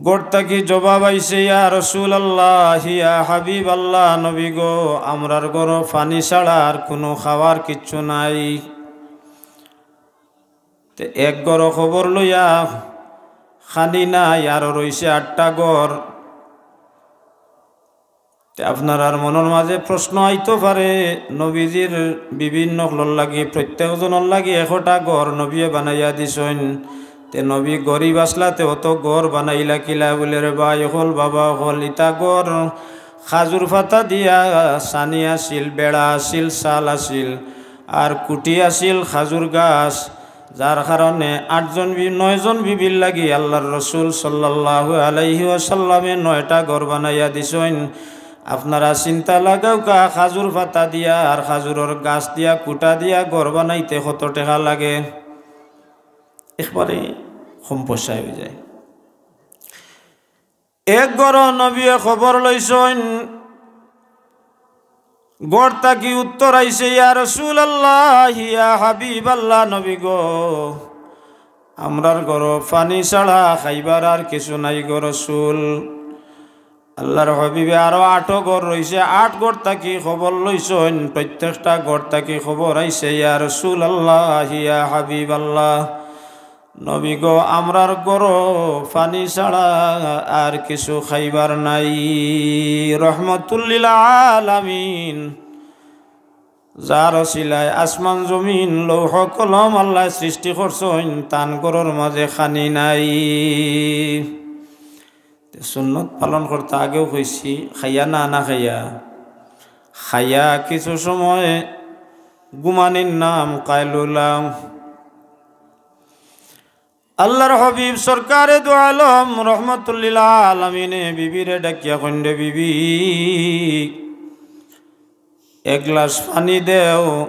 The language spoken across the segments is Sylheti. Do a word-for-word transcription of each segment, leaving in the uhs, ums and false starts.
ঘর থাকি জবাব আইছে, "ইয়া রাসূলুল্লাহ, ইয়া হাবিবাল্লাহ, নবী গো, আমরার ঘরো পানি ছাড়া আর কুনু খাওয়ার কিচ্ছু নাই।" তে এক ঘরো খবর লইয়া খানি নাই, আরো রইছে আটটা ঘর। তে আপনারার মনর মাঝে প্রশ্ন আইতো পারে, নবীজির বিবির অকলর লাগি, প্রত্যেকজনর লাগি একটা ঘর নবীয়ে বানাইয়া দিছইন। তে নবী গরিব আছলা, তে অত ঘর বানাইলা কিলা? বুলে, রে ভাই অকল, বাবা অকল, ইতা ঘর খাজুর পাতা দিয়া ছানি আছিল, বেড়া আছিল, চাল আছিল, আর কুটি আছিল খাজুর গাছ, যার কারণে আটজন বি-, নয়জন বিবির লাগি আল্লাহর রসুল সাল্লাল্লাহু আলাইহি ওয়াসাল্লামে নয়টা ঘর বানাইয়া দিছইন। আপনারা চিন্তা লাগাউক্কা, খাজুর পাতা দিয়া আর খাজুরর গাছ দিয়া, কুটা দিয়া ঘর বানাইতে কত টেকা লাগে? একবারে কম পয়সায় অইযায়। এক ঘরো নবীয়ে খবর লইছইন, ঘর থাকি উত্তর আইছে, "ইয়া রাসূলুল্লাহ, ইয়া হাবিবাল্লাহ, নবী গো, আমরার ঘরো পানি ছাড়া খাইবার আর কিছু নাই গো রাসূল।" আল্লাহর হাবিবে আরো আটো ঘর রইছে, আট ঘর থাকি খবর লইছইন, প্রত্যেকটা ঘর থাকি খবর আইছে, "ইয়া রাসূলুল্লাহ, ইয়া হাবিবাল্লাহ, নবী গো, আমরার ঘরো পানি ছাড়া আর কিছু খাইবার নাই।" রহমতুল্লিল আলামিন, যার ওসিলায় আসমান জমিন লৌহ কলম আল্লায় সৃষ্টি করছইন, তান ঘরর মাঝে খানি নাই। তে সুন্নত পালন করতা, আগেও কইছি, খাইয়া না, না খাইয়া। খাইয়া কিছু সময় ঘুমানির নাম কায়লুলা। আল্লাহর হাবিব সরকারে দু আলম রহমতুল্লিল আলামিনে বিবিরে ডাকিয়া কইন, "রে বিবি, এক গ্লাস পানি দেও।"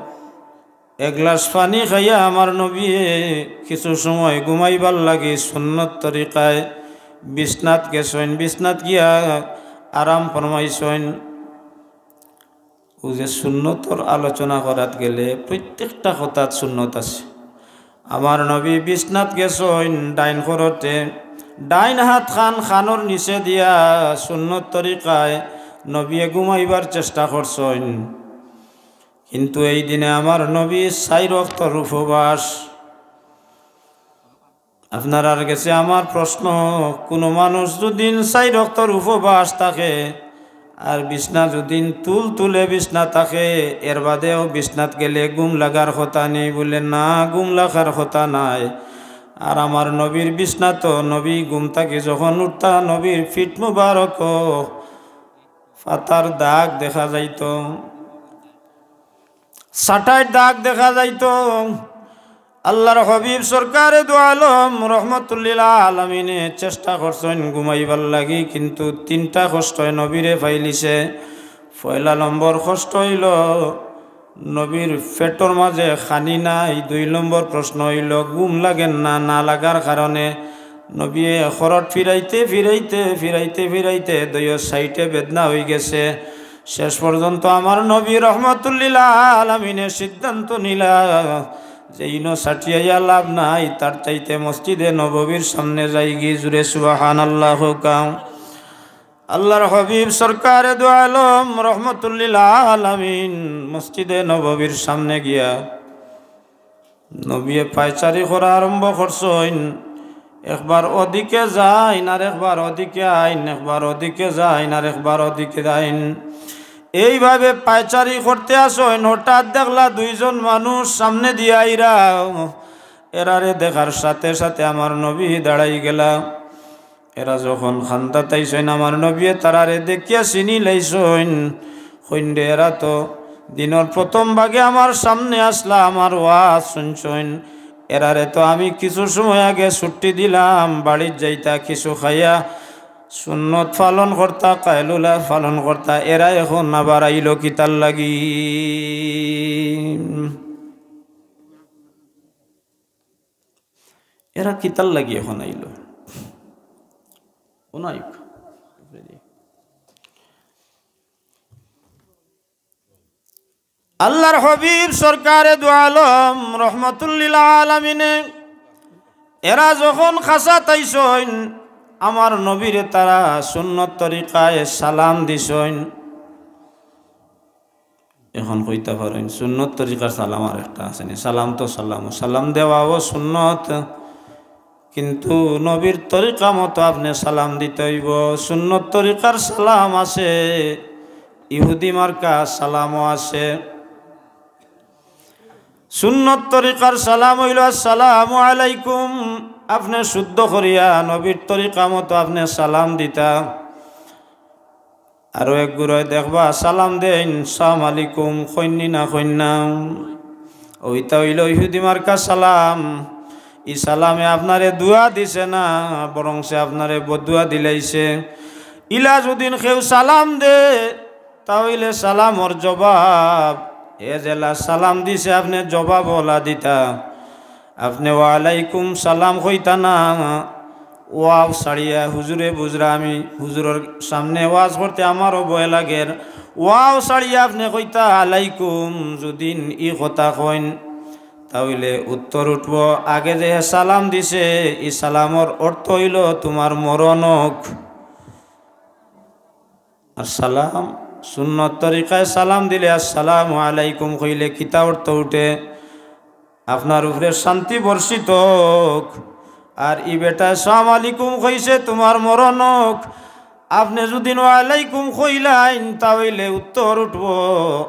এক গ্লাস পানি খাইয়া আমার নবীয়ে কিছু সময় ঘুমাইবার লাগি সুন্নত তরিকায় বিছনাত গেছইন, বিছনাত গিয়া আরাম ফরমাইছইন। অউ যে সুন্নতর আলোচনা করাত গেলে প্রত্যেকটা কথাত সুন্নত আছে। আমার নবী বিছনাত গেছইন ডাইন করতে, ডাইন হাত খান খানর নিচে দিয়া সুন্নত তরিকায় নবীয়ে ঘুমাইবার চেষ্টা করছইন। কিন্তু এই দিনে আমার নবী চাইর ওয়াক্তর উপবাস। আপনারার গেছে আমার প্রশ্ন, কুনু মানুষ যুদি চাইর ওয়াক্তর উপবাস থাকে আর বিছনা যুদি তুল তুলে বিছনা থাকে, এর বাদেও বিছনাত গেলে ঘুম লাগার কথা নি? বুলে, না, ঘুম লাগার কথা নাই। আর আমার নবীর বিছনাত নবী ঘুম থাকি যখন উঠতা, নবীর পিঠ মুবারক পাতার দাগ দেখা যাইতো, চাটাইর দাগ দেখা যাইতো। আল্লাহর হাবিব সরকারে দু আলম রহমতুল্লিল আলামিনে চেষ্টা করছইন ঘুমাইবার লাগি, কিন্তু তিনটা কষ্টয় নবীরে ফাইলিছে। পয়লা নম্বর কষ্ট অইলো নবীর পেটর মাঝে খানি নাই। দুই নম্বর প্রশ্ন অইলো ঘুম লাগের না, না লাগার কারণে নবীয়ে খরট ফিরাইতে ফিরাইতে, ফিরাইতে ফিরাইতে দুইও সাইডে বেদনা অইগেছে। শেষ পর্যন্ত আমার নবী রহমতুল্লিল আলামিনে সিদ্ধান্ত নিলা যে ইনো সাটিয়াইয়া লাভ নাই, তার চাইতে মসজিদে নববীর সামনে যাইগি। জুরে সুবহানাল্লাহ কউক্কা। আল্লাহর হাবিব সরকারে দু আলম রহমতুল্লিল আলামিন মসজিদে নববীর সামনে গিয়া নবীয়ে পায়চারি করা আরম্ভ করছইন। একবার ওদিকে যাইন, আর একবার ওদিকে আইন, একবার ওদিকে যাইন, আর একবার ওদিকে যাইন। এইভাবে পায়চারি করতে আছইন, হঠাৎ দেখলা দুইজন মানুষ সামনে দিয়া আইরা। এরারে দেখার সাথে সাথে আমার নবী দাঁড়াই গেলা। এরা যখন কান্দাত আইছইন, আমার নবীয়ে তারারে দেখিয়া চিনি লাইছইন। কইন রে, এরা তো দিনর প্রথম ভাগে আমার সামনে আছলা, আমার ওয়াজ শুনছইন। এরারে তো আমি কিছু সময় আগে ছুটি দিলাম, বাড়িত যাইতা কিছু খাইয়া সুন্নত পালন করতা, কায়লুলা পালন করতা। এরা এখন আবার আইলো কিতার লাগি? এরা কিতার লাগি এখন আইলো? কোন আইক? আল্লাহর হাবিব সরকারে দু আলম রহমতুল্লিল আলামিনে এরা যখন খাসাত আইছইন, আমার নবীরে তারা সুন্নত তরিকায় সালাম দিছইন। এখন কইতা পারইন, সুন্নত তরিকার সালাম আর একটা আছে নি? সালাম তো সালাম, সালাম দেওয়াও সুন্নত, কিন্তু নবীর তরিকা মতো আপনে সালাম দিতে অইবো। সুন্নত তরিকার সালাম আছে, ইহুদি মার্কা সালামও আছে। সুন্নত তরিকার সালাম অইলো, "আসসালামু আলাইকুম।" আপনে শুদ্ধ করিয়া নবীর তরিকা মতো আপনে সালাম দিতা। আরো এক গুরুয়ে দেখবা, সালাম দেইন, "সালাম আলাইকুম," কইন নি না কইন না? ওইটা অইলো ইহুদি মার্কা সালাম। ই সালামে আপনারে দোয়া দিছে না, বরং সে আপনারে বদদোয়া দিলাইছে। ইলা যুদিন কেউ সালাম দে, তা অইলে সালামর জবাব, এ যেলা সালাম দিছে, আপনে জবাব ওলা দিতা। আপনে ওয়ালাইকুম সালাম কইতা না, ওয়াও ছাড়িয়া, হুজুরে বুঝরা, আমি হুজুরর সামনে ওয়াজ করতে আমারও ভয় লাগের, ওয়াও ছাড়িয়া আপনে কইতা আলাইকুম। যুদিন ই কথা কইন, তা অইলে উত্তর উঠবো, আগে যে সালাম দিছে, ই সালামর অর্থ অইলো তুমার মরণ অউক। আর সালাম সুন্নত তরিকায় সালাম দিলে, "আসসালামু আলাইকুম" কইলে কিতা অর্থ উঠে? আপনার উপরে শান্তি বর্ষিত অউক। আর ই বেটায় "সালাম আলাইকুম" কইছে, "তুমার মরণ অউক।" আপনে যুদি "ওয়ালাইকুম" কইলাইন, তা অইলে উত্তর উঠবো,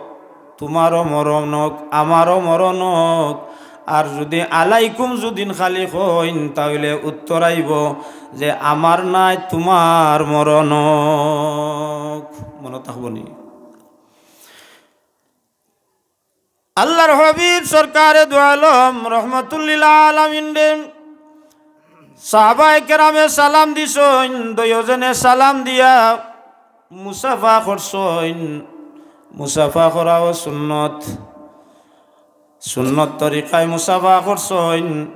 "তুমারও মরণ অউক, আমারও মরণ অউক।" আর যুদি "আলাইকুম" যুদিন খালি কইন, তা অইলে উত্তর আইবো যে, "আমার নায়, তুমার মরণ অউক।" মনো থাকবো নি? আল্লাহর হাবিব সরকারে দু আলম রহমতুল্লিল আলামিন রে সাহাবায়ে কেরামে সালাম দিছইন, দুইওজনে সালাম দিয়া মুসাফা করছইন। মুসাফা করাও সুন্নত। সুন্নত তরিকায় মুসাফা করছইন।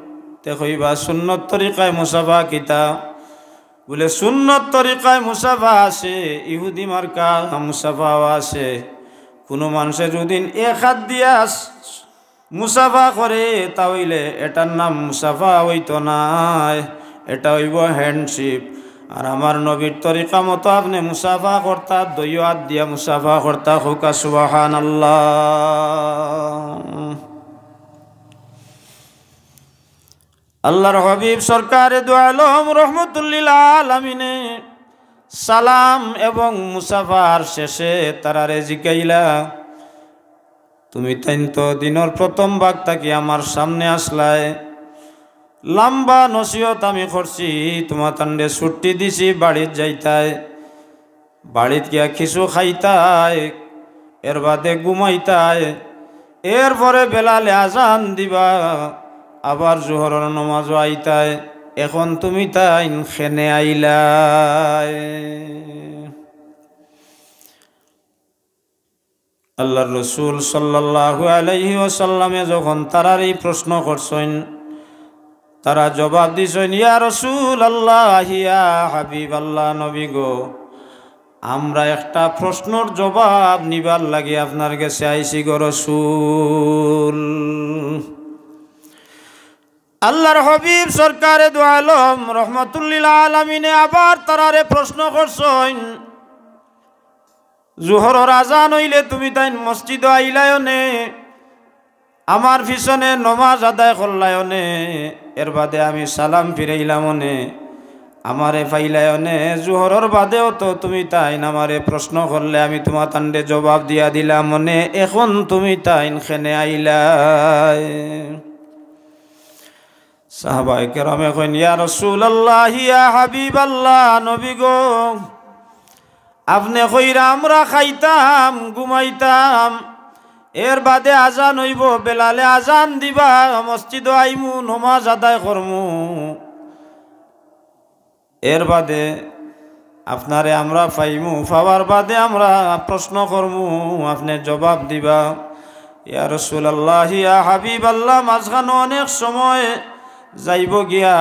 তে কইবা, "সুন্নত তরিকায় মুসাফা কিতা?" বুলে, "সুন্নত তরিকায় মুসাফা আছে, ইহুদি মার্কা মুসাফাও আছে। কুনু মানষে যুদিন এক আত দিয়া মুসাফা করে, তা অইলে এটার নাম মুসাফা অইতো নায়, এটা অইবো handshake। আর আমার নবীর তরিকা মতো আপনে মুসাফা করতা, দুইও আত দিয়া মুসাফা করতা।" কউক্কা সুবহানাল্লাহ। আল্লাহর হাবিব সরকারে দু আলম রহমতুল্লিল আলামিনে সালাম এবং মুসাফার শেষে তারারে জিকাইলা, "তুমি তাইন তো দিনর প্রথম ভাগ থাকি আমার সামনে আছলায়, লাম্বা নসিহত আমি করছি, তুমাতানরে ছুটি দিছি, বাড়িত যাইতায়, বাড়িত গিয়া কিছু খাইতায়, এর বাদে ঘুমাইতায়, এরপরে বেলালে আজান দিবা, আবার জোহরর নমাজও আইতায়, এখন তুমি তাইন কেনে আইলায়?" আল্লাহর রসুল সাল্লাল্লাহু আলাইহি ওয়াসাল্লামে যখন তারার এই প্রশ্ন করছইন, তারা জবাব দিছইন, "ইয়া রাসূলুল্লাহ, ইয়া হাবিবাল্লাহ, নবী গো, আমরা একটা প্রশ্নর জবাব নিবার লাগি আপনার গেছে আইছি গো রসুল।" আল্লাহর হাবিব সরকারে দু আলম রহমতুল্লিল আলামিনে আবার তারারে প্রশ্ন করছইন, "জোহরর আজান অইলে তুমি তাইন মসজিদো আইলায় নে, আমার পিছনে নমাজ আদায় করলায় নে, এর বাদে আমি সালাম ফিরাইলাম নে, আমারে পাইলায় নে, জোহরর বাদেও তো তুমি তাইন আমারে প্রশ্ন করলে আমি তুমাতানরে জবাব দিয়া দিলাম নে, এখন তুমি তাইন কেনে আইলায়?" সাহাবায়ে কেরামে কইন, "ইয়া রাসূলুল্লাহ, ইয়া হাবিবাল্লাহ, নবী গো, আপনে কইরা আমরা খাইতাম, ঘুমাইতাম, এর বাদে আজান অইবো, বেলালে আজান দিবা, মসজিদো আইমু, নমাজ আদায় করমু, এর বাদে আপনারে আমরা পাইমু, পাওয়ার বাদে আমরা প্রশ্ন করমু, আপনে জবাব দিবা।" ইয়া রাসূলুল্লাহ, ইয়া হাবিবাল্লাহ, মাঝখানো অনেক সময় যাইবো গিয়া,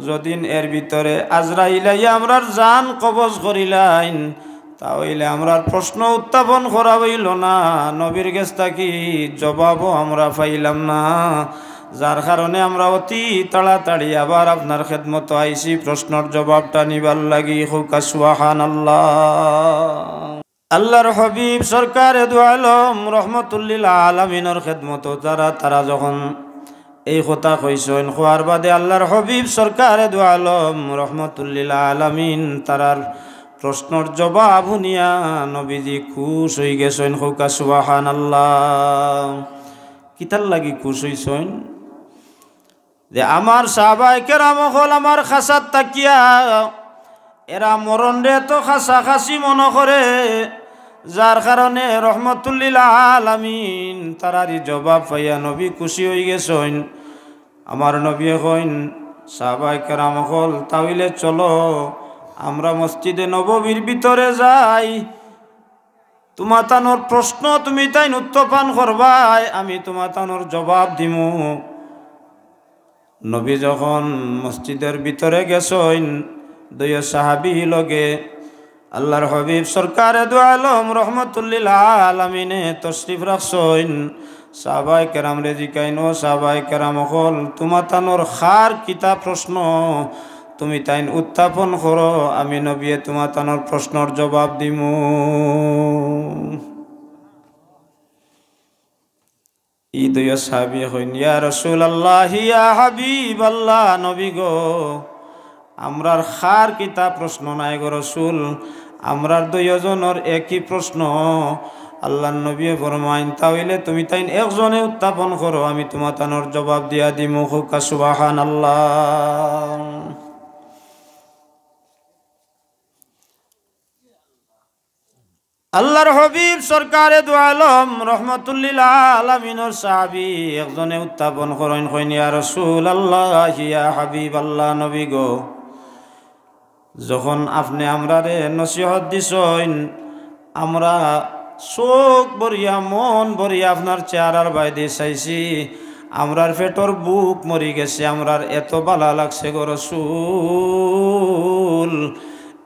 যদিন এর ভিতরে আজরাইল আইয়া আমরার জান কবজ করিলাইন, তা অইলে আমরার প্রশ্ন উত্থাপন করা অইলো না, নবীর গেছ থাকি জবাবও আমরা পাইলাম না। যার কারণে আমরা অতি তাড়াতাড়ি আবার আপনার খেদমতো আইছি প্রশ্নর জবাবটা নিবার লাগি। কউক্কা সুবহানাল্লাহ। আল্লাহর হাবিব সরকারে দু আলম রহমতুল্লিল আলামিনর খেদমতো যারা, তারা যখন এই কথা কইছইন, কওয়ার বাদে আল্লাহর হাবিব সরকারে দু আলম রহমতুল্লিল আলামিন তারার প্রশ্নর জবাব হুনিয়া নবীজি খুশ অইগেছইন। কউক্কা সুবহানাল্লাহ। কিতার লাগি খুশ অইছইন? যে আমার সাহাবায়ে কেরাম অকল আমার খাছাত থাকিয়া এরা মরণরে তো খাছাখাছি মনো করে, যার কারণে রহমতুল্লিল আলামিন তারারই জবাব পাইয়া নবী খুশি অইগেছইন। আমার নবীয়ে কইন, "সাহাবায়ে কেরাম অকল, তা অইলে চলো, আমরা মসজিদে নববীর ভিতরে যাই।" তুমাতানর প্রশ্ন তুমিতাইন উত্থাপন করবায়, আমি তুমাতানর জবাব দিমু। নবী যখন মসজিদর ভিতরে গেছইন, দুইও সাহাবী লগে, আল্লাহর হাবিব সরকারে দু আলম রহমতুল্লিল আলামিনে তশরিফ রাখছইন। সাহাবায়ে কেরামরে জিকাইন, "ও সাহাবায়ে কেরাম অকল, তুমাতানর কার কিতা প্রশ্ন? তুমিতাইন উত্থাপন করো, আমি নবীয়ে তুমাতানর প্রশ্নর জবাব দিমু।" ই দুইও সাহাবী কইন, "ইয়া রাসূলুল্লাহ, ইয়া হাবিবাল্লাহ, নবী গো, আমরার কার কিতা প্রশ্ন নাই গো রাসূল, আমরার দুইওজনর একই প্রশ্ন।" আল্লাহর নবীয়ে ফরমাইন, "তা অইলে তুমিতাইন একজনে উত্থাপন করো, আমি তুমাতানর জবাব দিয়া দিমু।" কউক্কা সুবহানাল্লাহ। আল্লাহর হাবিব সরকারে দু আলম রহমতুল্লিল আলামিনর সাহাবী একজনে উত্থাপন করইন, কইন, "ইয়া রাসূলুল্লাহ, ইয়া হাবিবাল্লাহ, নবী গো, যখন আপনে আমরারে নসিহত দিছইন, আমরা চউখ ভরিয়া, মন ভরিয়া আপনার চেহারার বায়দি চাইছি, আমরার পেটর ভুক মরি গেছে, আমরার এত ভালা লাগছে গো রাসূল,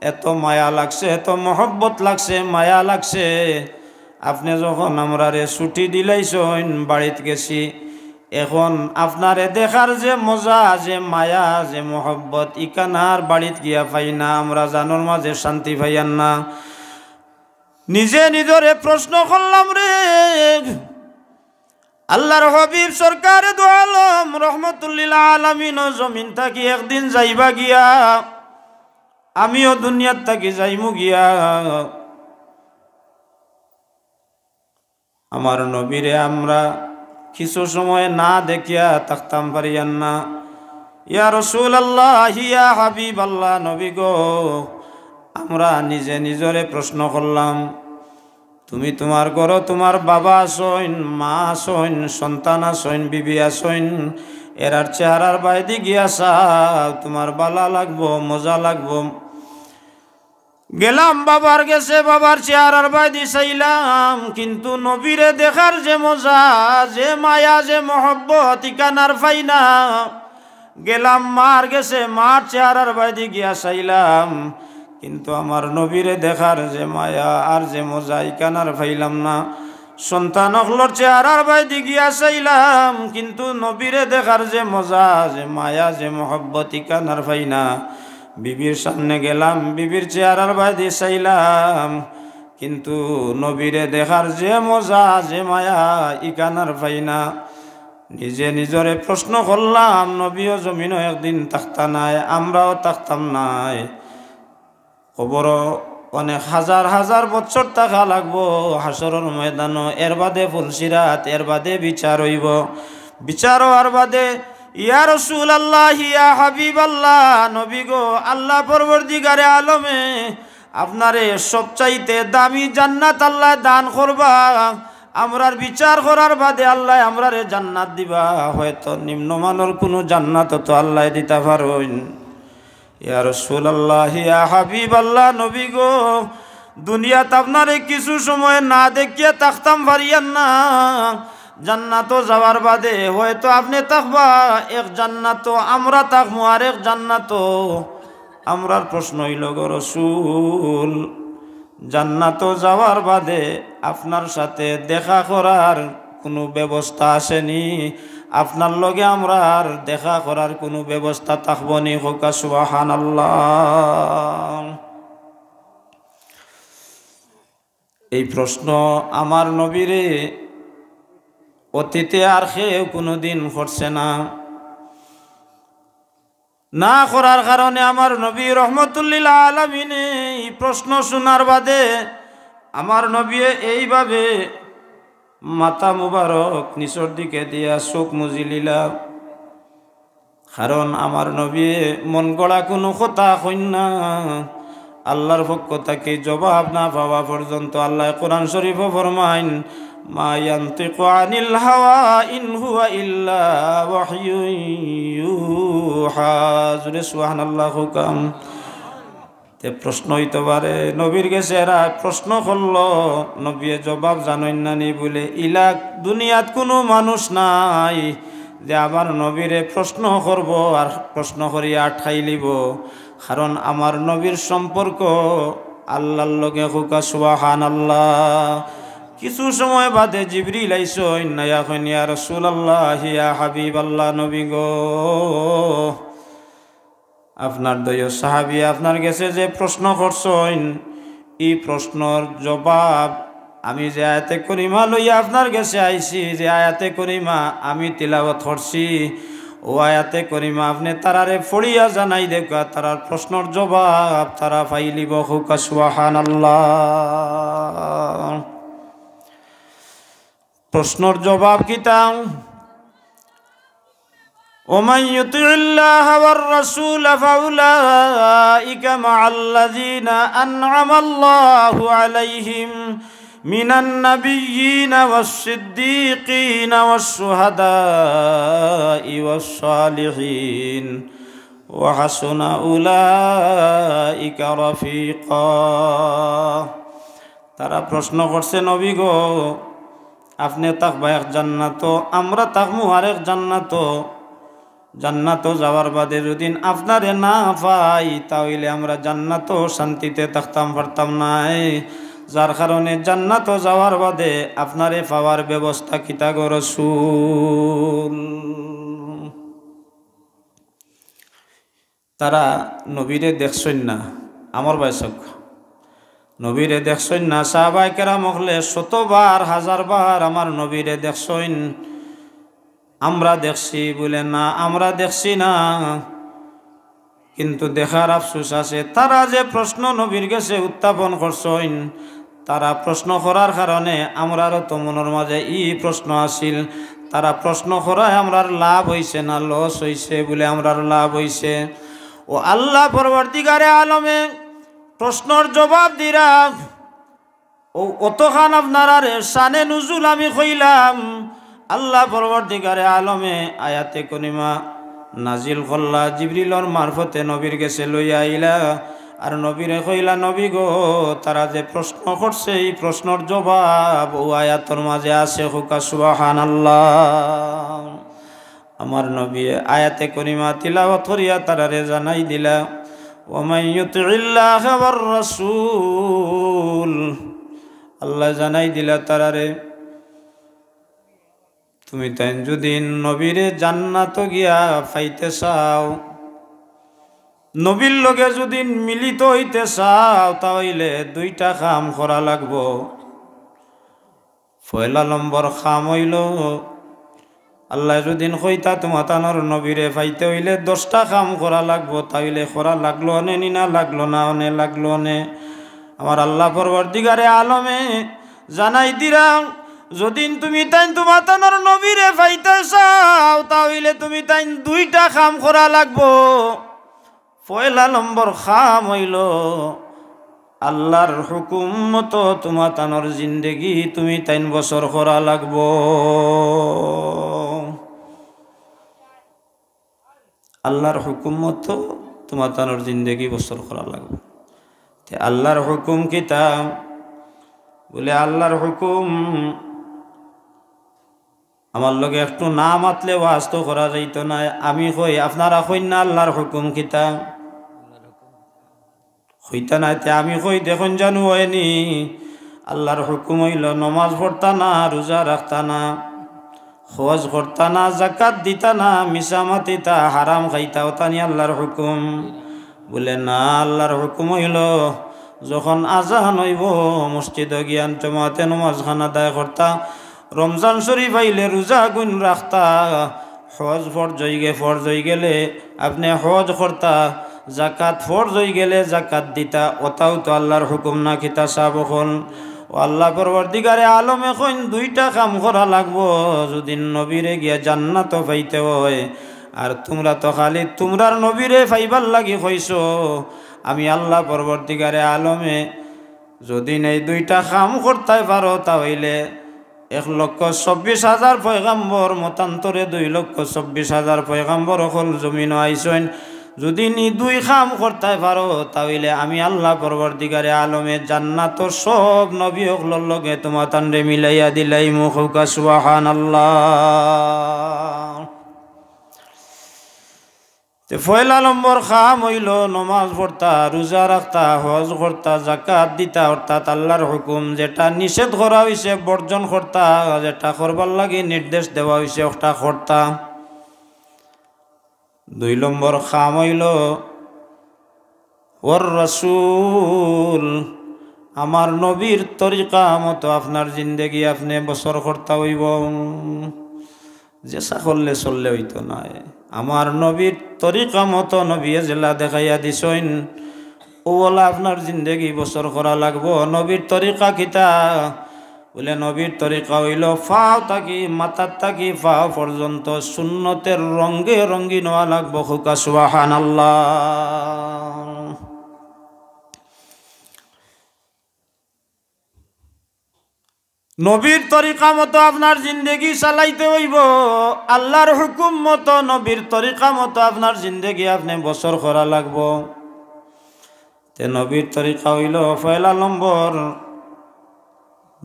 এত মায়া লাগছে, এত মহব্বত লাগছে, মায়া লাগছে। আপনে যখন আমরারে ছুটি দিলাইছইন, বাড়িত গেছি। এখন আপনারে দেখার যে মজা, যে মায়া, যে মহব্বত, ইখান আর বাড়িত গিয়া পাই না, আমরা জানর মাঝে শান্তি পাইয়ার না।" নিজে নিজরে প্রশ্ন করলাম রে, আল্লাহর হাবিব সরকারে দু আলম রহমতুল্লিল আলামিন জমিন থাকি একদিন যাইবা গিয়া, আমিও দুনিয়ার থাকি যাইমু গিয়া। আমার নবীরে আমরা কিছু সময় না দেখিয়া থাকতাম পারিয়ার না। ইয়া রাসূলুল্লাহ, ইয়া হাবিবাল্লাহ, নবী গো, আমরা নিজে নিজরে প্রশ্ন করলাম, তুমি তুমার ঘরো তুমার বাবা আছইন, মা আছইন, সন্তান আছইন, বিবি আছইন, এরার চেহারার বায়দি গিয়া চাও, তুমার ভালা লাগবো, মজা লাগবো। গেলাম বাবার গেছে, বাবার চেহারার বায়দি চাইলাম, কিন্তু নবীরে দেখার যে মজা, যে মায়া, যে মহব্বত, ইখান আর পাই না। গেলাম মার গেছে, মার চেহারার বায়দি গিয়া চাইলাম, কিন্তু আমার নবীরে দেখার যে মায়া আর যে মজা, ইখান আর পাইলাম না। সন্তান অকলর চেহারার বায়দি গিয়া চাইলাম, কিন্তু নবীরে দেখার যে মজা, যে মায়া, যে মহব্বত, ইখান আর পাই না। বিবির সামনে গেলাম, বিবির চেহারার বায়দি চাইলাম, কিন্তু নবীরে দেখার যে মজা, যে মায়া, ইখান আর পাই না। নিজে নিজরে প্রশ্ন করলাম, নবীও জমিনো একদিন থাকতা নায়, আমরাও থাকতাম নায়। কবরো অনেক হাজার হাজার বছর থাকা লাগবো, হাশরর ময়দানো, এর বাদে পুলসিরাত, এর বাদে বিচার অইবো। বিচার অওয়ার বাদে, ইয়া রাসূলুল্লাহ, ইয়া হাবিবাল্লাহ, নবী গো, আল্লাহ পরওয়ারদিগারে আলমে আপনারে সবচাইতে দামি জান্নাত আল্লায় দান করবা। আমরার বিচার করার বাদে আল্লায় আমরারে জান্নাত দিবা। হয়তো নিম্নমানর কুনু জান্নাতও তো আল্লায় দিতা পারইন। ইয়া রাসূলুল্লাহ, ইয়া হাবিবাল্লাহ, নবী গো, দুনিয়াত আপনারে কিছু সময় না দেখিয়া থাকতাম পারিয়ার না। জান্নাতো যাওয়ার বাদে হয়তো আপনে থাকবা এক জান্নাতো, আমরা থাকমু আরেক জান্নাতো। আমরার প্রশ্ন অইলো গো রাসূল, জান্নাতো যাওয়ার বাদে আপনার সাথে দেখা করার কুনু ব্যবস্থা আছেনি? আপনার লগে আমরার দেখা করার কুনু ব্যবস্থা থাকবোনি? কউক্কা সুবহানাল্লাহ। এই প্রশ্ন আমার নবীরে অতীতে আর কেউ কুনুদিন করছে না। না করার কারণে আমার নবী রহমতুল্লিল আলামিনে এই প্রশ্ন শুনার বাদে আমার নবীয়ে এইভাবে মাথা মুবারক নিচর দিকে দিয়া চোখ মুজিলিলা। কারণ আমার নবীয়ে মন গড়া কুনু কথা কইন না। আল্লার পক্ষ থাকি জবাব না পাওয়া পর্যন্ত। আল্লায় কোরআন শরীফো ফরমাইন, "মা ইয়ানতিকু আনিল হাওয়া ইন হুয়া ইল্লা ওয়াহয়ুন ইউহা।" জোরে সুবহানাল্লাহ কউক্কা। তে প্রশ্ন অইতো পারে, নবীর গেছে এরা প্রশ্ন করলো, নবীয়ে জবাব জানইন না নি বুলে, ইলা দুনিয়াত কুনু মানুষ নাই যে আমার নবীরে প্রশ্ন করবো আর প্রশ্ন করিয়া আটকাইলিবো। কারণ আমার নবীর সম্পর্ক আল্লার লগে। কউক্কা সুবহানাল্লাহ। কিছু সময় বাদে জিবরিল আইছইন, আইয়া কইন, "ইয়া রাসুলাল্লাহ, ইয়া হাবিবাল্লাহ, নবী গো, আপনার দৈয় সাহাবী আপনার গেছে যে প্রশ্ন করছইন, ই প্রশ্নর জবাব আমি যে আয়াতে করিমা লইয়া আপনার গেছে আইছি, যে আয়াতে করিমা আমি তিলাওয়াত করছি, অউ আয়াতে করিমা আপনে তারারে পড়িয়া জানাই দেউক্কা, তারার প্রশ্নর জবাব তারা পাইলিবো।" কউক্কা সুবহানাল্লাহ। প্রশ্নর জবাব কিতা? ومن يطع الله والرسول فأولئك مع الذين أنعم الله عليهم من النبيين والصديقين والشهداء والصالحين وحسن أولئك رفيقا। তারা প্রশ্ন করছে, "নবী গো, আপনে থাকবা এক জান্নাতো, আমরা থাকমু আরেক জান্নাতো। জান্নাতো যাওয়ার বাদে যুদি আপনারে না পাই, তা অইলে আমরা জান্নাতো শান্তিতে থাকতাম পারতাম নায়। যার কারণে জান্নাতো যাওয়ার বাদে আপনারে পাওয়ার ব্যবস্থা কিতা গো রাসুল?" তারা নবীরে দেখছইন না। আমার ভাই সব, নবীরে দেখছইন না। সাহাবায়ে কেরাম অকলে শতবার, হাজারবার আমার নবীরে দেখছইন। আমরা দেখছি বুলে না, আমরা দেখছি না। কিন্তু দেখার আফসোস আছে, তারা যে প্রশ্ন নবীর গেছে উত্থাপন করছইন, তারা প্রশ্ন করার কারণে আমরারও তো মনর মাঝে ই প্রশ্ন আছিল। তারা প্রশ্ন করায় আমরার লাভ অইছে না লস অইছে? বুলে আমরার লাভ অইছে। অউ আল্লা পরওয়ারদিগারে আলমে প্রশ্নর জবাব দিরা। অউ অতখান আপনারারে শানে নুজুল আমি কইলাম, আল্লা পরওয়ারদিগারে আলমে আয়াতে করিমা নাজিল করলা, জিবরিলর মারফতে নবীর গেছে লইয়া আইলা, আর নবীরে কইলা, "নবী গো, তারা যে প্রশ্ন করছে, ই প্রশ্নর জবাব অউ আয়াতর মাঝে আছে।" কউক্কা সুবহানাল্লাহ। আমার নবীয়ে আয়াতে করিমা তিলাওয়াত করিয়া তারারে জানাই দিলা, "ওয়া মান ইউতিইল্লাহা ওয়ার রাসূল।" আল্লায় জানাই দিলা তারারে, তুমি তাইন যুদি নবীরে জান্নাতো গিয়া পাইতে চাও, নবীর লগে যুদি মিলিত অইতে চাও, তা অইলে দুইটা কাম করা লাগবো। পয়লা নম্বর কাম অইলো, আল্লায় যুদি কইতা তুমাতানর নবীরে পাইতে অইলে দশটা কাম করা লাগবো, তা অইলে করা লাগলো অনে নি না লাগলো না অনে? লাগলো অনে। আমার আল্লা পরওয়ারদিগারে আলমে জানাই দিরা, যুদি তুমি তাইন তুমাতানর নবীরে পাইতে চাও, তা অইলে তুমি তাইন দুইটা কাম করা লাগবো। পয়লা নম্বর কাম অইলো, আল্লার হুকুম মতো তুমাতানর জিন্দেগি তুমি তাইন বসর করা লাগবো। আল্লার হুকুম মতো তুমাতানর জিন্দেগি বসর করা লাগবো। তে আল্লার হুকুম কিতা? বুলে, আল্লার হুকুম আমার লগে একটু না মাতলে ওয়াজ তো করা যাইতো নায়। আমি কই, আপনারা কইন না আল্লার হুকুম কিতা? কইতা নায়, তে আমি কই, দেখইন জানু অয়নি, আল্লার হুকুম অইলো নমাজ পড়তা না, রুজা রাখতা না। হজ করতা না, জাকাত দিতা না, মিছা মাতিতা, হারাম খাইতা, অতা নি আল্লার হুকুম? বুলে, না, আল্লার হুকুম অইলো, যখন আজান অইবো, মসজিদো গিয়া জমাতে নমাজ খান আদায় করতা, রমজান শরিফ আইলে রোজা গুন রাখতা, হজ ফরজ অইগে-, ফরজ অইগেলে আপনে হজ করতা, জাকাত ফরজ অইগেলে জাকাত দিতা, অতাও তো আল্লার হুকুম না কিতা সাব অকল? ও আল্লা পরওয়ারদিগারে আলমে কইন, দুইটা কাম করা লাগবো, যুদি নবীরে গিয়া জান্নাতো পাইতে অয়। আর তুমরা তো খালি তুমরার নবীরে পাইবার লাগি কইছো। আমি আল্লা পরওয়ারদিগারে আলমে যুদি এই দুইটা কাম করতায় পারো, তা অইলে এক লক্ষ চব্বিশ হাজার পয়গাম্বর, মতান্তরে দুই লক্ষ চব্বিশ হাজার পয়গাম্বর অকল জমিনো আইছইন। যুদি নি দুই কাম করতায় পারো, তা অইলে আমি আল্লা পরওয়ারদিগারে আলমে জান্নাতর সব নবী অকলর লগে তুমাতানরে মিলাইয়া দিলাইমু। কউক্কা সুবহানাল্লাহ। তে পয়লা নম্বর কাম অইলো নমাজ পড়তা, রোজা রাখতা, হজ করতা, জাকাত দিতা, অর্থাৎ আল্লার হুকুম, যেটা নিষেধ করা অইছে বর্জন করতা, যেটা করবার লাগি নির্দেশ দেওয়া অইছে অটা করতা। দুই নম্বর কাম অইলো, ওর রসুল, আমার নবীর তরিকা মতো আপনার জিন্দেগি আপনে বসর করতা অইবো। যেছা করলে চললে অইতো নায়। আমার নবীর তরিকা মতো নবীয়ে যেলা দেখাইয়া দিছইন, অউ অলা আপনার জিন্দেগি বসর করা লাগবো। নবীর তরিকা কিতা? বুলে, নবীর তরিকা অইলো পাও থাকি, মাথার থাকি পাও পর্যন্ত সুন্নতের রঙে রঙিন অওয়া লাগবো। কউক্কা সুবহানাল্লাহ। নবীর তরিকা মতো আপনার জিন্দেগি চালাইতে অইবো, আল্লার হুকুম মতো, নবীর তরিকা মতো আপনার জিন্দেগি আপনে বসর করা লাগবো। তে নবীর তরিকা অইলো পয়লা নম্বর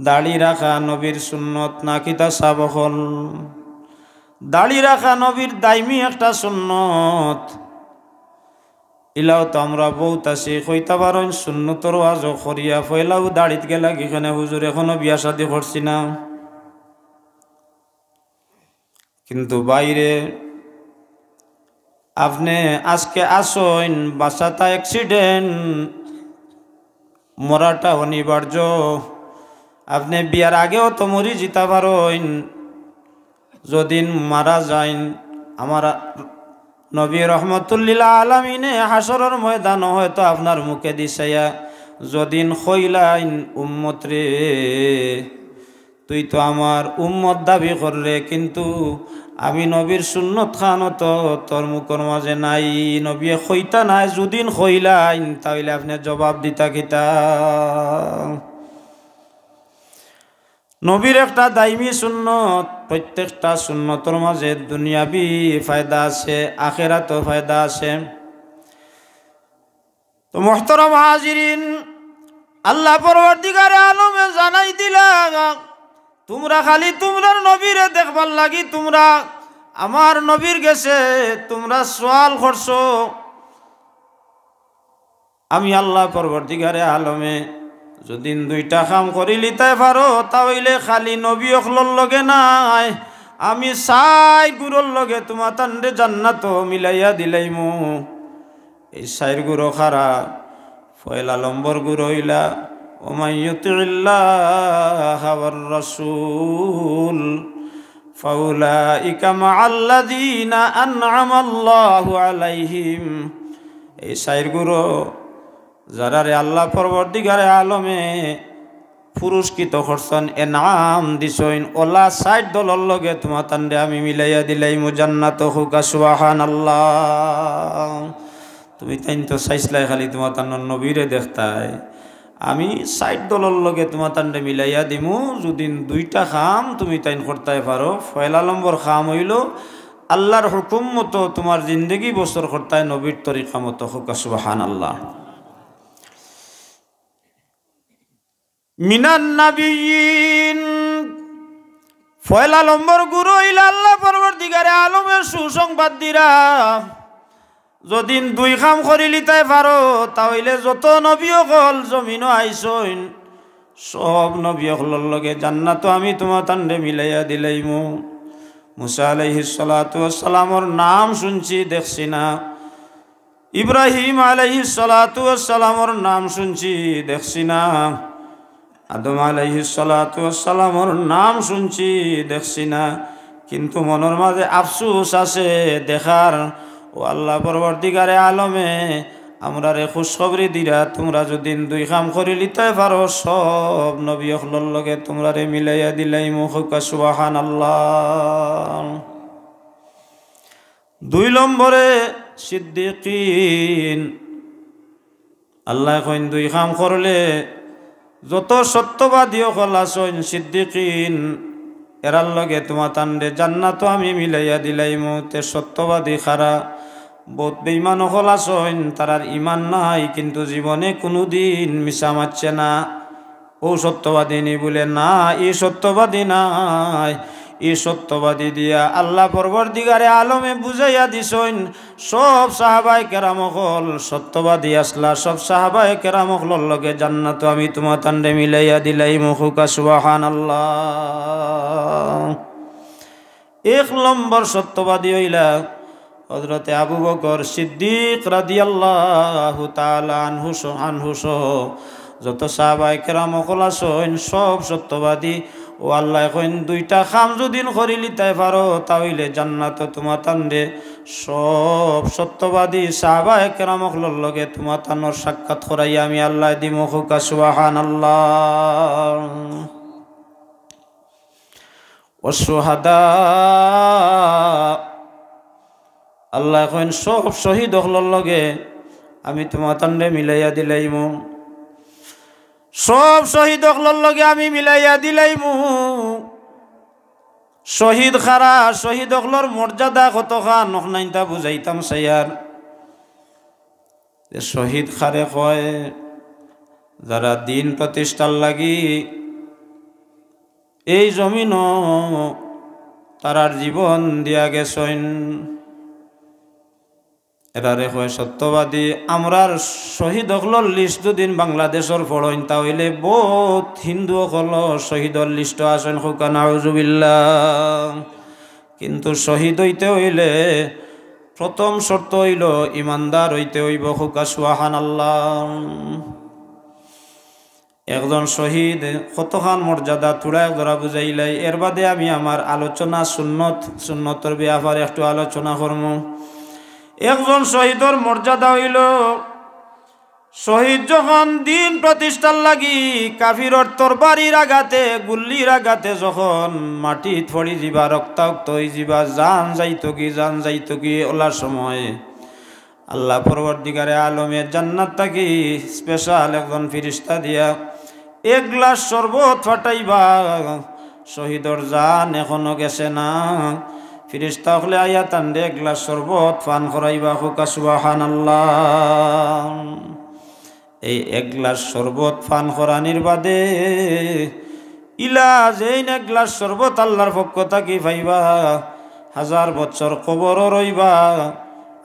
দাড়ি রাখা নবীর সুন্নত, না কিতা সাব অকল? দাড়ি রাখা নবীর দাইমি একটা সুন্নত। ইলাও তো আমরা বউত আছি, কইতা পারইন সুন্নতর ওয়াজও করিয়া, পয়লাউ দাড়িত গেলাগি কেনে হুজুর, এখনো বিয়া শাদি করছি না। কিন্তু ভাইরে, আপনে আজকে আছইন, বাচাটা accident, মরাটা অনিবার্য। আপনে বিয়ার আগেও তো মরি যিতা পারইন। যদিন মারা যাইন, আমার নবী রহমতুল্লিল আলামিনে হাশরর ময়দানো হয়তো আপনার মুখেদি চাইয়া যদিন কইলাইন, "উম্মত রে, তুই তো আমার উম্মত দাবি কররে, কিন্তু আমি নবীর সুন্নত খানো তো তোর মুখর মাঝে নাই।" নবীয়ে কইতা নায়, যদিন কইলাইন, তা অইলে আপনে জবাব দিতা কিতা? নবীর একটা দাইমি সুন্নত, প্রত্যেকটা সুন্নতর মাঝে দুনিয়াবি ফায়দা আছে, আখেরাতও ফায়দা আছে। তো মোহতরম হাজিরিন, আল্লাহ পরওয়ারদিগারে আলমে জানাই দিলা, তুমরা খালি তুমরার নবীরে দেখবার লাগি তুমরা আমার নবীর গেছে তুমরা সওয়াল করছো। আমি আল্লাহ পরওয়ারদিগারে আলমে যদিন দুইটা কাম করিলিতায় পারো, তা অইলে খালি নবী অকলর লগে নায়, আমি চাইর গুরুর লগে তুমাতানরে জান্নাতো মিলাইয়া দিলাইমু। এই চাইর গুরু কারা? পয়লা নম্বর গুরু অইলা, "ওমান ইউতিউল্লাহা ওয়ার রাসূল ফাউলাইকা মাআল্লাযীনা আনআমাল্লাহু আলাইহিম।" এই চাইর গুরু, যারারে আল্লাহ পরওয়ারদিগারে আলমে পুরস্কৃত করছইন, এনাম দিছইন, অলা চাইর দলর লগে তুমাতানরে আমি মিলাইয়া দিলাইমু জান্নাতো। কউক্কা সুবহানাল্লাহ। তুমিতাইন তো চাইছলায় খালি তুমাতানর নবীরে দেখতায়, আমি চাইর দলর লগে তুমাতানরে মিলাইয়া দিমু, যদিন দুইটা কাম তুমিতাইন করতায় পারো। পয়লা নম্বর কাম অইলো আল্লার হুকুম মতো তুমার জিন্দেগি বসর করতায় নবীর তরিকা মতো। কউক্কা সুবহানাল্লাহ। মিনান নাবিয়্যিন, পয়লা নম্বর গুরু অইলা আল্লাহ পরওয়ারদিগারে আলমে সুসংবাদ দিরা। যদিন দুই কাম করিলিতায় পারো, তা অইলে যত নবী অকল জমিনো আইছইন, সব নবী অকলর লগে জান্নাতো আমি তুমাতানরে মিলাইয়া দিলাইমু। মুসা আলাইহিস সালাতু ওয়াস সালামর নাম শুনছি, দেখছি না। ইব্রাহিম আলাইহিস সালাতু ওয়াস সালামর নাম শুনছি, দেখছি না। আদম আলাইহিস সালাতু ওয়াস সালামর নাম শুনছি, দেখছি না। কিন্তু মনর মাঝে আফসোস আছে, দেখার। ও আল্লাহ পরওয়ারদিগারে আলমে, আমরারে খুশখবরি দিরা, তুমরা যুদি দুই কাম করিলিতায় পারো, সব নবী অকলর লগে তুমরারে মিলাইয়া দিলাইমু। কউক্কা সুবহানাল্লাহ। দুই নম্বরে সিদ্দিকিন। আল্লায় কইন, দুই কাম করলে যত সত্যবাদী অকল আছইন, সিদ্দিকিন, এরার লগে তুমাতানরে জান্নাতো আমি মিলাইয়া দিলাইমু। তে সত্যবাদী কারা? বউত বেইমান অকল আছইন, তারার ইমান নাই, কিন্তু জীবনে কুনুদিন মিছা মাতছে না। অউ সত্যবাদী নি? বুলে, না, ই সত্যবাদী নায়। ই সত্যবাদী দিয়া আল্লাহ পরওয়ারদিগারে আলমে বুঝাইয়া দিছইন, সব সাহাবায়ে কেরাম অকল সত্যবাদী আছলা, সব সাহাবায়ে কেরাম অকলর লগে জান্নাতো আমি তুমাতানরে মিলাইয়া দিলাইমু। কউক্কা সুবহানাল্লাহ। এক নম্বর সত্যবাদী অইলা হযরতে আবু বকর সিদ্দিক রাদিয়াল্লাহু তাআলা আনহু সহ, আনহু সহ যত সাহাবায়ে কেরাম অকল আছইন, সব সত্যবাদী। ও আল্লায় কইন, দুইটা কাম যুদি করিলিতায় পারো, তা অইলে জান্নাতো তুমাতানরে সব সত্যবাদী সাহাবায়ে কেরাম অকলর লগে তুমাতানর সাক্ষাৎ করাইয়া আমি আল্লায় দিমু। কউক্কা সুবহানাল্লাহ। ওয়াশ-শুহাদা, আল্লায় কইন, সব শহীদ অকলর লগে আমি তুমাতানরে মিলাইয়া দিলাইমু। সব শহীদ অকলর লগে আমি মিলাইয়া দিলাইমু। শহীদ কারা, শহীদ অকলর মর্যাদা কতখান, অখনাইনতা বুঝাইতাম চাইয়ার। যে শহীদ কারে কয়, যারা দিন প্রতিষ্ঠার লাগি এই জমিনো তারার জীবন দিয়া গেছইন, এরারে কয় সত্যবাদী। আমরার শহীদ অকলর list যুদি বাংলাদেশর পড়ইন, তা অইলে বউত হিন্দু অকল শহীদর list-ও আছইন। কউক্কা নাউজুবিল্লাহ। কিন্তু শহীদ অইতে অইলে প্রথম শর্ত অইলো ইমানদার অইতে অইবো। কউক্কা সুবহানাল্লাহ। একজন শহীদ কতখান মর্যাদা, থুড়া এক জরা বুঝাইলাই, এর বাদে আমি আমার আলোচনা সুন্নত, সুন্নতর বেয়াপারে একটু আলোচনা করমু। একজন শহীদর মর্যাদা অইলো, শহীদ যখন দিন প্রতিষ্ঠার লাগি কাফিরর তরবারির আঘাতে, গুল্লির আঘাতে যখন মাটিত পড়ি যিবা, রক্তাক্ত অই যিবা, জান যাইতোগি, জান যাইতোগি, অলার সময় আল্লাহ পরওয়ারদিগারে আলমে জান্নাত থাকি special একজন ফিরিস্তা দিয়া এক গ্লাস শরবত পাঠাইবা। শহীদর জান এখনো গেছে না। ফিরিস্তা অকলে আইয়া তানরে এক গ্লাস শরবত পান করাইবা। কউক্কা সুবহানাল্লাহ। এই এক গ্লাস শরবত পান করানির বাদে ইলা যেইন এক গ্লাস শরবত আল্লাহর পক্ষ থাকি পাইবা, হাজার বছর কবরো রইবা,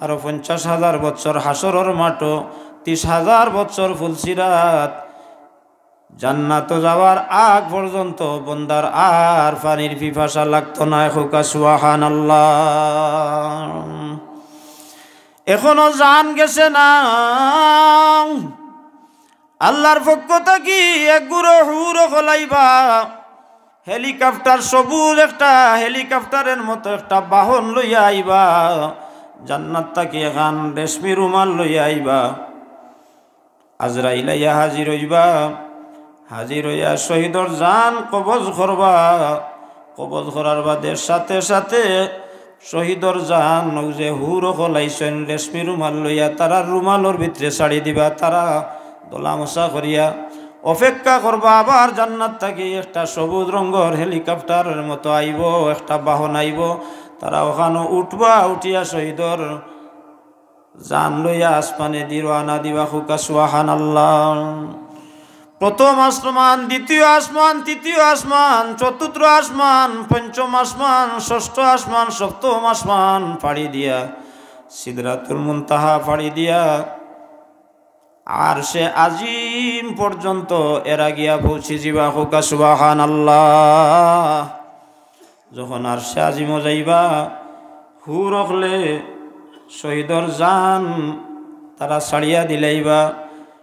আরো পঞ্চাশ হাজার বছর হাশরর মাঠো, তিশ হাজার বছর ফুলসিরাত। জান্নাতো যাওয়ার আগ পর্যন্ত বন্দার আর পানির পিপাসা লাগতো নায়। কউক্কা সুবহানাল্লাহ। এখনো জান গেছে না। আল্লাহর পক্ষ থাকি এক গুরু হুর অকল আইবা, helicopter, সবুজ একটা helicopterর মতো একটা বাহন লইয়া আইবা, জান্নাত থাকি এখান রেশমি রুমাল লইয়া আইবা। আজরাইল আইয়া হাজির অইবা, হাজির অইয়া শহীদর জান কবজ করবা। কবজ করার বাদে সাথে সাথে শহীদর জান, অউ যে হুর অকল আইছইন রেশমি রুমাল লইয়া, তারার রুমালর ভিতরে ছাড়ি দিবা। তারা দলা মশা করিয়া অপেক্ষা করবা, আবার জান্নাত থাকি একটা সবুজ রঙর helicopterর মতো আইবো, একটা বাহন আইবো। তারা অখানো উঠবা, উঠিয়া শহীদর জান লইয়া আসমানেদি রওয়ানা দিবা। কউক্কা সুবহানাল্লাহ। প্রথম আসমান, দ্বিতীয় আসমান, তৃতীয় আসমান, চতুর্থ আসমান, পঞ্চম আসমান, ষষ্ঠ আসমান, সপ্তম আসমান পাড়ি দিয়া, সিদরাতুল মুনতাহা পাড়ি দিয়া, আরশে আজিম পর্যন্ত এরা গিয়া পৌঁছি যিবা। কউক্কা সুবহানাল্লাহ। যখন আরশে আজিমো যাইবা, হুর অকলে শহীদর জান তারা ছাড়িয়া দিলাইবা।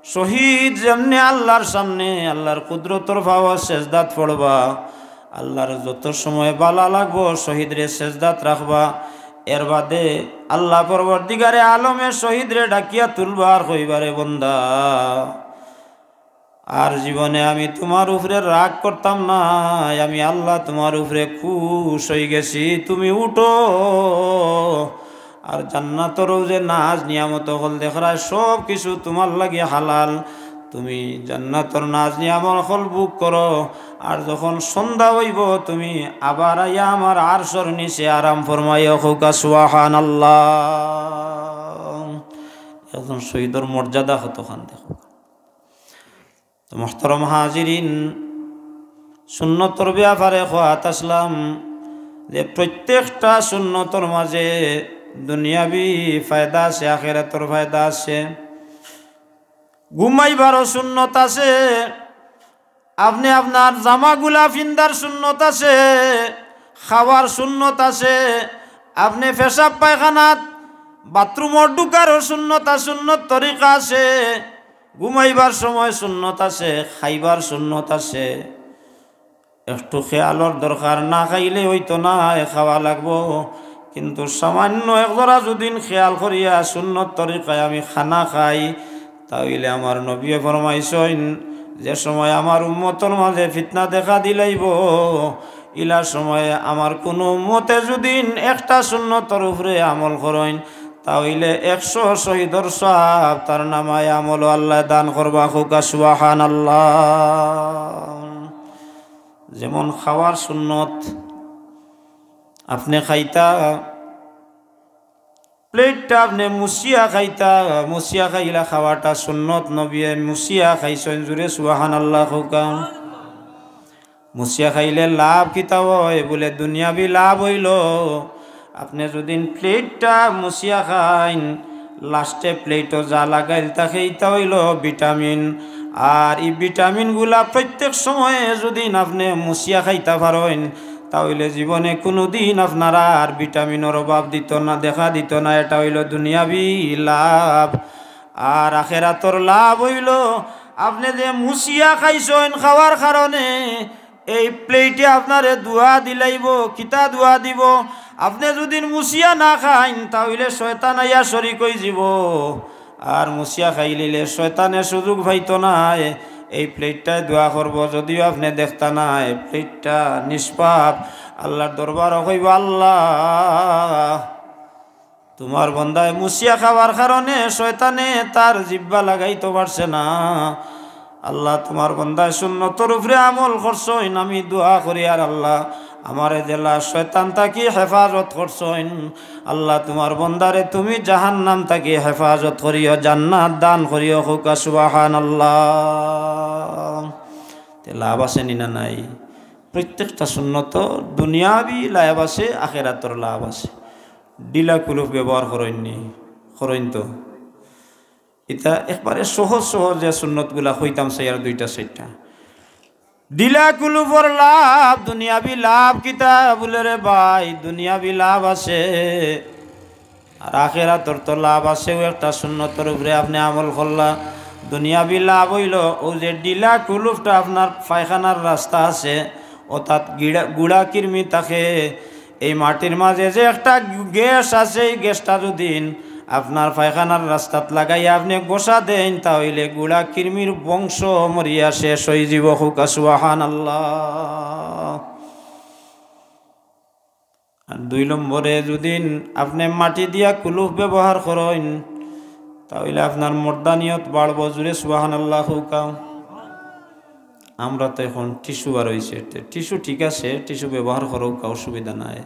শহীদ যেমনে আল্লাহর সামনে আল্লাহর কুদরতর পাও সেজদাত পড়বা, আল্লাহর যত সময় বালা লাগবো শহীদরে সেজদাত রাখবা। এর বাদে আল্লাহ পরবর্তীকারে আলমে শহীদরে ডাকিয়া তুলবা আর কইবা, "রে বন্দা, আর জীবনে আমি তুমার উপরে রাগ করতাম না, আমি আল্লাহ তুমার উপরে খুশ অইগেছি, তুমি উঠো।" আর জান্নাতর যে নাজ নিয়ামত অকল দেখরায়, সব কিছু তুমার লাগি হালাল। তুমি জান্নাতর নাজ নিয়ামত অকল ভোগ করো। আর যখন সন্ধ্যা অইবো, তুমি আবার আইয়া আমার আরশর নিচে আরাম ফরমাইও। কউক্কা সুবহানাল্লাহ। একজন শহীদর মর্যাদা কতখান দেখো। তো মোহতরম হাজিরিন, সুন্নতর ব্যাপারে কওয়াত আছলাম যে প্রত্যেকটা সুন্নতর মাঝে দুনিয়াবি ফায়দা আছে, আখেরাতর ফায়দা আছে। ঘুমাইবারও সুন্নত আছে, আপনে আপনার জামাগুলা ফিন্দার সুন্নত আছে, খাওয়ার সুন্নত আছে, আপনে পেশাব পায়খানাত বাথরুমো ঢুকারও সুন্নত আছে, সুন্নত তরিকা আছে, ঘুমাইবার সময় সুন্নত আছে, খাইবার সুন্নত আছে। একটু খেয়ালর দরকার, না খাইলে অইতো নায়, খাওয়া লাগবো। কিন্তু সামান্য একজরা যুদিন খেয়াল করিয়া সুন্নত তরিকায় আমি খানা খাই, তা অইলে আমার নবীয়ে ফরমাইছইন, যে সময় আমার উম্মতর মাঝে ফিতনা দেখা দিলাইবো, ইলা সময়ে আমার কুনু উম্মতে যুদিন একটা সুন্নতর উপরে আমল করইন, তা অইলে একশো শহীদর সওয়াব তার নামায়ে আমলো আল্লায় দান করবা। কউক্কা সুবহানাল্লাহ। যেমন খাওয়ার সুন্নত, আপনে খাইতা, প্লেটটা আপনে মুছিয়া খাইতা, মুছিয়া খাইলা খাওয়াটা সুন্নত, নবীয়ে মুছিয়া খাইছইন, জুরে সুবহানাল্লাহ কউক্কা। মুছিয়া খাইলে লাভ কিতা অয়? বুলে দুনিয়াবি লাভ অইলো, আপনে যুদিন প্লেটটা মুছিয়া খাইন, লাস্টে প্লেটো যা লাগাইল তা খেইতা অইলো ভিটামিন। আর ই ভিটামিনগুলা প্রত্যেক সময়ে যুদিন আপনে মুছিয়া খাইতা পারইন, তা অইলে জীবনে কুনুদিন আপনার আর ভিটামিনর অভাব দিতো না, দেখা দিতো না। এটা অইলো দুনিয়াবি লাভ। আর আখেরাতর লাভ অইলো, আপনে যে মুছিয়া খাইছইন, খাওয়ার কারণে এই প্লেটে আপনারে দোয়া দিলাইবো। কিতা দোয়া দিবো? আপনে যুদিন মুছিয়া না খাইন, তা অইলে শয়তান আইয়া শরিক অইযিবো। আর মুছিয়া খাইলিলে শয়তানে সুযোগ পাইতো নায়, এই প্লেটটায় দোয়া করবো, যদিও আপনে দেখতা নায়। প্লেটটা নিষ্পাপ, আল্লাহর দরবারো কইবো, "আল্লাহ, তুমার বন্দায় মুছিয়া খাওয়ার কারণে শয়তানে তার জিব্বা লাগাইতো পারছে না। আল্লাহ, তুমার বন্দায় সুন্নতর উপরে আমল করছইন, আমি দোয়া করি, আর আল্লাহ, আমারে যেলা শয়তান থাকি হেফাজত করছইন, আল্লাহ, তুমার বন্দারে তুমি জাহান্নাম থাকি হেফাজত করিও, জান্নাত দান করিও।" কউক্কা সুবহানাল্লাহ। তে লাভ আছে নি না নাই? প্রত্যেকটা সুন্নত দুনিয়াবি লাভ আছে, আখেরাতর লাভ আছে। ঢিলা কুলুফ ব্যবহার করইন নি, করইন তো। ইতা একবারে সহজ সহজ যে সুন্নতগুলা কইতাম চাইয়ার দুইটা চাইরটা। ঢিলা কুলুফর লাভ, দুনিয়াবি লাভ কিতা? বুলে, রে ভাই, দুনিয়াবি লাভ আছে, আর আখেরাতর তো লাভ আছে। অউ একটা সুন্নতর উপরে আপনে আমল করলা, দুনিয়াবি লাভ অইলো, অউ যে ঢিলা কুলুফটা আপনার পায়খানার রাস্তা আছে, অর্থাৎ গিড়া-, গুড়া কিরমি থাকে, এই মাটির মাঝে যে একটা গ্যাস আছে, এই গ্যাসটা যুদিন আপনার পায়খানার রাস্তাত লাগাইয়া আপনে ঘষা দেইন, তা অইলে গুড়া কিরমির বংশ মরিয়া শেষ অইযিবো। কউক্কা সুবহানাল্লাহ। আর দুই নম্বরে, যুদিন আপনে মাটি দিয়া কুলুফ ব্যবহার করইন, তা অইলে আপনার মর্দানিয়ত বাড়বো। জুরে সুবহানাল্লাহ কউক্কা। আমরা তো এখন টিস্যু বার অইছে, তে টিস্যু ঠিক আছে, টিস্যু ব্যবহার করউক্কা, অসুবিধা নাই।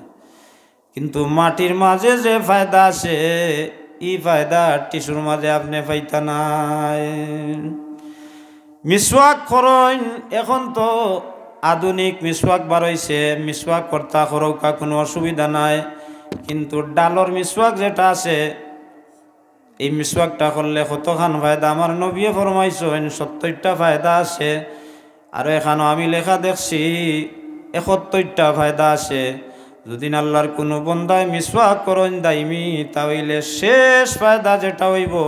কিন্তু মাটির মাঝে যে ফায়দা আছে, ই ফায়দা টিস্যুর মাঝে আপনে পাইতা নায়। মিসওয়াক করইন, এখন তো আধুনিক মিসওয়াক বার অইছে, মিসওয়াক করতা করউক্কা, কুনু অসুবিধা নাই। কিন্তু ডালর মিসওয়াক যেটা আছে, এই মিসওয়াকটা করলে কতখান ফায়দা? আমার নবীয়ে ফরমাইছইন, সত্তইরটা ফায়দা আছে। আর এখানো আমি লেখা দেখছি, একাত্তইরটা ফায়দা আছে। যদি আল্লাহর কুনু বন্দায় মিসওয়াক করইন দাইমি, তা অইলে শেষ ফায়দা যেটা অইবো,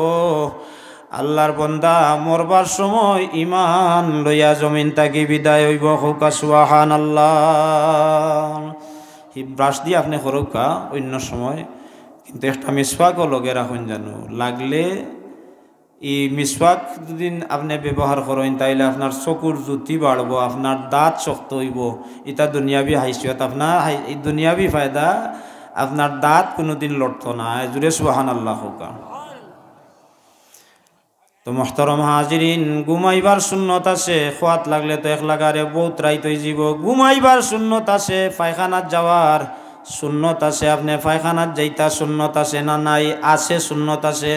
আল্লাহর বন্দা মরবার সময় ইমান লইয়া জমিন থাকি বিদায় অইবো। কউক্কা সুবহানাল্লাহ। ই ব্রাশ দি আপনে করউক্কা অইন্য সময়, কিন্তু একটা মিসওয়াকও লগে রাখইন জানু। লাগলে ই মিসওয়াক যদি আপনে ব্যবহার করইন, তাইলে আপনার চকুর জ্যোতি বাড়বো, আপনার দাঁত শক্ত অইবো। ইটা দুনিয়াবি হাইসিয়ত, আপনার হাই-, ই দুনিয়াবি ফায়দা, আপনার দাঁত কুনুদিন লড়তো না। জুরে সুবহানাল্লাহ কউক্কা। তো মোহতরম হাজিরিন, ঘুমাইবার সুন্নত আছে, খোয়াত লাগলে তো এক লাগারে বউত রাইত অইযিবো। ঘুমাইবার সুন্নত আছে, পায়খানাত যাওয়ার সুন্নত আছে, আপনে পায়খানাত যাইতা সুন্নত আছে না নাই? আছে, সুন্নত আছে।